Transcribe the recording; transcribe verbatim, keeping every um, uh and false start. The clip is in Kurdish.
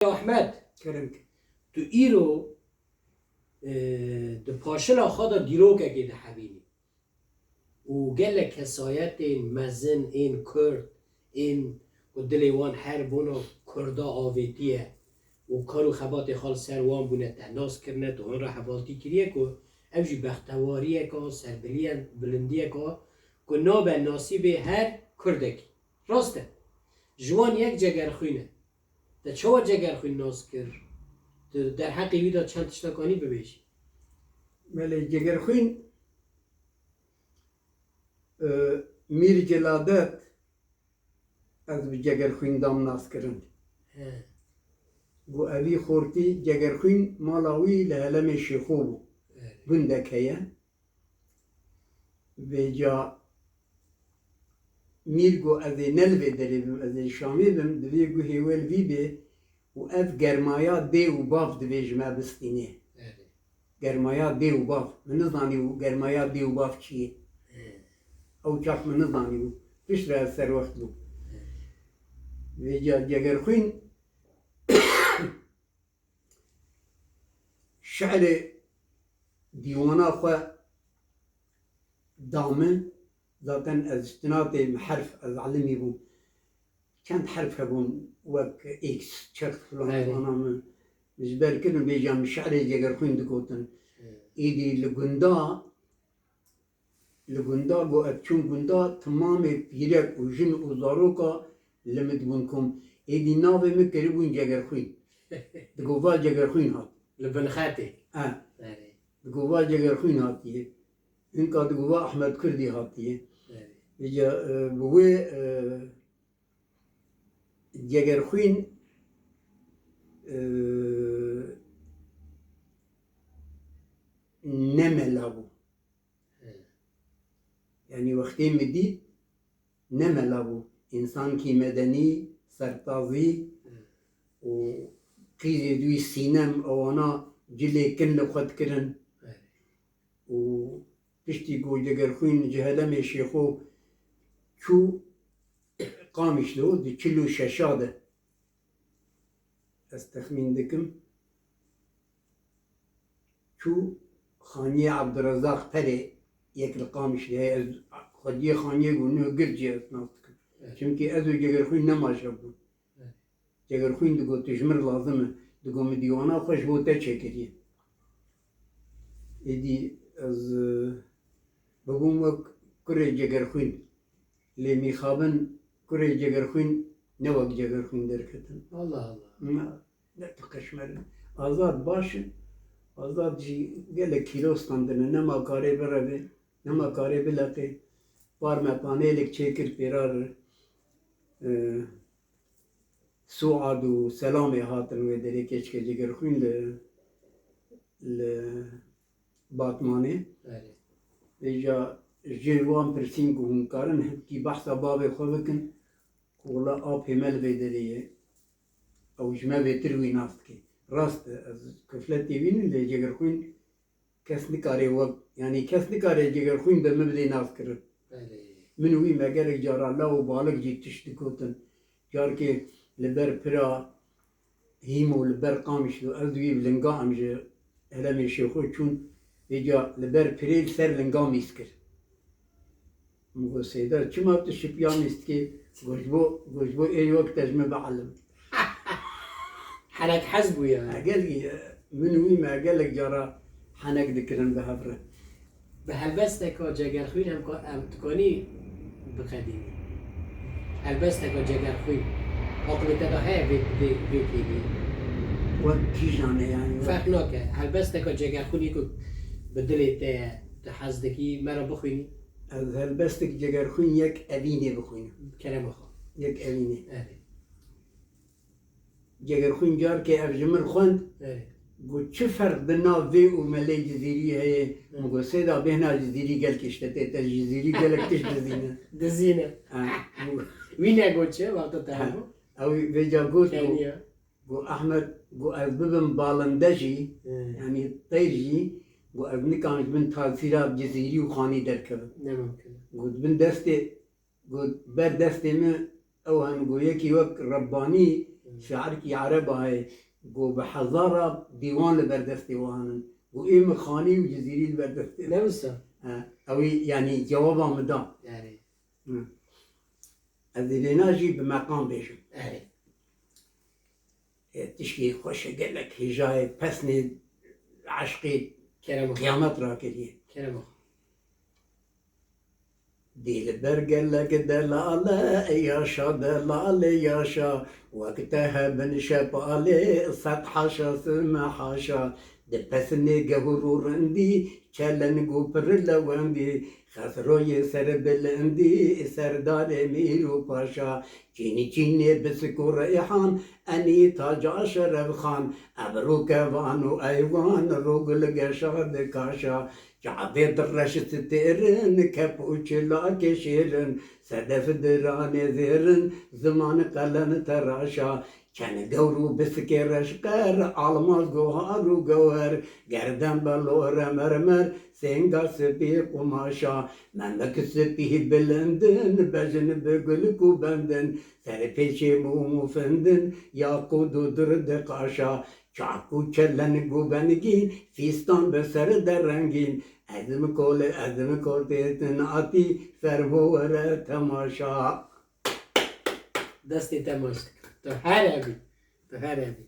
Ahmed, Kerem ke. Tu îro, e, di paşila xwe de dîrokekê dihebînî û gelek kesayetên mezin ên Kurd, ên ku dilê wan her bona Kurda avêtiye û kar û xebatê xwe li ser wan bûne, te nas kirine, tu wan re hevaltî kiriye ku ev jî bextewariyeka, serbiliyen-, bilindiyeka ku nabe nasîbê her Kurdekî. Rast e. Ji wan yek Cegerxwîn e. Te çawa Cegerxwîn nas kir? Tu derheqê wî de çend tiştek anî bibêjî? Belê, Cegerxwîn, e, Mîr Celadet, ez bi Cegerxwîn dam nas kirin. He. Got, evî xortî Cegerxwîn mala wî li Helemê Şêxo bû. Evet. Gundek heye. Vêca Mîr got, ez ê ne li vê derê bim, ez ê Şamê bim, divê guhê we li vî bê û ev germaya dê û bav divê ji me bistînê. Evet. Germaya dê û bav. Min nizanîbû germaya dê û bav çi ye. Evet. Ew çax min nizanîbû. Piştre ez serwext bûm. Evet. Vêca Cegerxwîn şi'rê dîwana xwe da min, zaten ez ji tinatê min herf, ez elimî bûm. Çend herf hebûn, wek X, çek filan, Erê. Vana min ji ber kirin, vêca min şi'rê Cegerxwîn digotin. Erê. Êdî li gunda, li gunda got, ez çûm gunda, timamê pîrek û jin û zaroka li min dibûn kom. Êdî navê min kiribûn Cegerxwîn. Digot, va Cegerxwîn hat. Li bin xetê. He. Erê. Digot, va Cegerxwîn hatiye. Hinka digot, va Ahmet Kurdî hatiye. Erê. Vêca, e, bi wê, e, Cegerxwîn, e, ne mela bû. He. Yanî wextê min dît, ne mela bû. Însankî medenî, sertazî He. û qîzê dûî Sînem, ewana cilê kin li xwe dikirin. He. Û piştî ku Cegerxwîn ji Helemê Şêxo çû Qamişlo, di çil û şeşa de, ez texmîn dikim, çû xaniyê Abdurezaq Perê, yek li Qamişlê heye, ez xwediyê xaniyê ku nû gir jî ez nas dikim. Evet. Çimkî ez û Cegerxwîn nema şev bûn. Evet. Cegerxwîn digot, tu ji min re lazim e. Digot, min dîwana xwe ji bo te çêkiriye. Êdî ez, e, bibûm wek kurê Cegerxwîn. Lê mîxabin kurê Cegerxwîn ne wek Cegerxwîn derketin. Allah Allah. Na, ne tu qeşmer in. Azad baş in. Azad jî gelek kîlo standine. Nema karê bireve, nema karê bileqê. Par me panelek çêkir pêra re. E, Suad û Selamê hatin wê derê keçikê Cegerxwîn li, li Batmanê. Erê. Vêca ji wan pirsîn ku hûn karin hevkî behsa bavê xwe bikin, ku wela apê me li vê derê ye. Ew ji me bêtir wî nas dike. Rast e, ez kifletê wî nim lê Cegerxwîn kes nikare wek, yanî kes nikare Cegerxwîn be min bidê nas kirin. Belê. Min wî me gelek cara law û balik jî tişt digotin. Carkê li ber pira Hîmo li ber Qamişlo, ez wî bi linga em ji Helemê Şêxo çûn, vêca li ber pirê li ser linga mîz kir. Min got, Seyda, çima tu şipiya mîz dikî? Got, ji bo, got, ji bo ê wek te ji min bielin. Henek hez bû ya. Eger, e, min wî me gelek cara henek dikirin bi hev re. Bi helbesteka Cegerxwîn em ka-, em dikanî biqedînî. Helbesteka Cegerxwîn. Aqilê te de heye vê, vê, vê kêliyê? Wek kîjan e yani? Ferq nake. Helbesteka Cegerxwînî ku bi dilê te ye, tu hez dikî, me re bixwînî. Ez helbestek Cegerxwîn yek evînê bixwînim. Kerema xwe. Yek evînê. Evet. Cegerxwîn carkê ev ji min xwend. Evet. Got, çi ferq di nav vê û Melê Cizîrî heye? Evet. Min got, Seyda, bêhna Cizîrî gelkî ji te tê, te ji Cizîrî gelek tişt dizîne. Dizîne. Ha. Wî negot çi, wexta te Ha. hebû? Ew vêca got, got, Keniya. Got, Ahmet, got, ez bibim balinde jî, Evet. yanî teyr jî, got, ez nikan ji bin tasîra Cizîrî û Xanî derkevim. Ne mumkin. Got, bin destê Got, ber destê min ew hene, got, yekî wek Rebbanî, Şairkî ereba heye, got, bi hezara dîwan li ber destê wan in. Got, ê min Xanî û Cizîrî li ber destê ne wisa? He, ewî, yanî, cewaba min da. Yanî. Hı. Ez ê vêna jî bi meqam bêjim. Erê. E, tişkî xweş e gelek, hêjayê pesnê eşqê Kerem. Qiyamet rakiriye. Kerem. Dilber gelek delal e, yaşa delal e, yaşa. Wek te hebin şepalê, sed haşa sime haşa. Di pesnê gehur û rindî, çelen û pir lewendî. Xesroyê serbilindî, serdarê mîr û paşa. Çînî çînê bisik û reyhan, enî taca Şerefxan. Ebru kevan û eywan, rûgul geşa dikaşa. Çavê direş stêrin, kep û çilakê şêrin, sedef diranê zêrin, ziman qelen teraşa. Çend gewr û bisikê reşqer, almaz, gohar û gewer, gerden belore mermer, sênga spî qumaşa. Memik spî bilindin, bejin bi gulk û bendin, serpêçê mûm û findin, yaqûd û dur diqaşa. Çak û çelen gobengîn, fîstan bi ser de rengîn. Ezim kolê, ezim kotê tinatî, fermo were temaşa. Destê te maç dikim. Tu her hebî. Tu her hebî.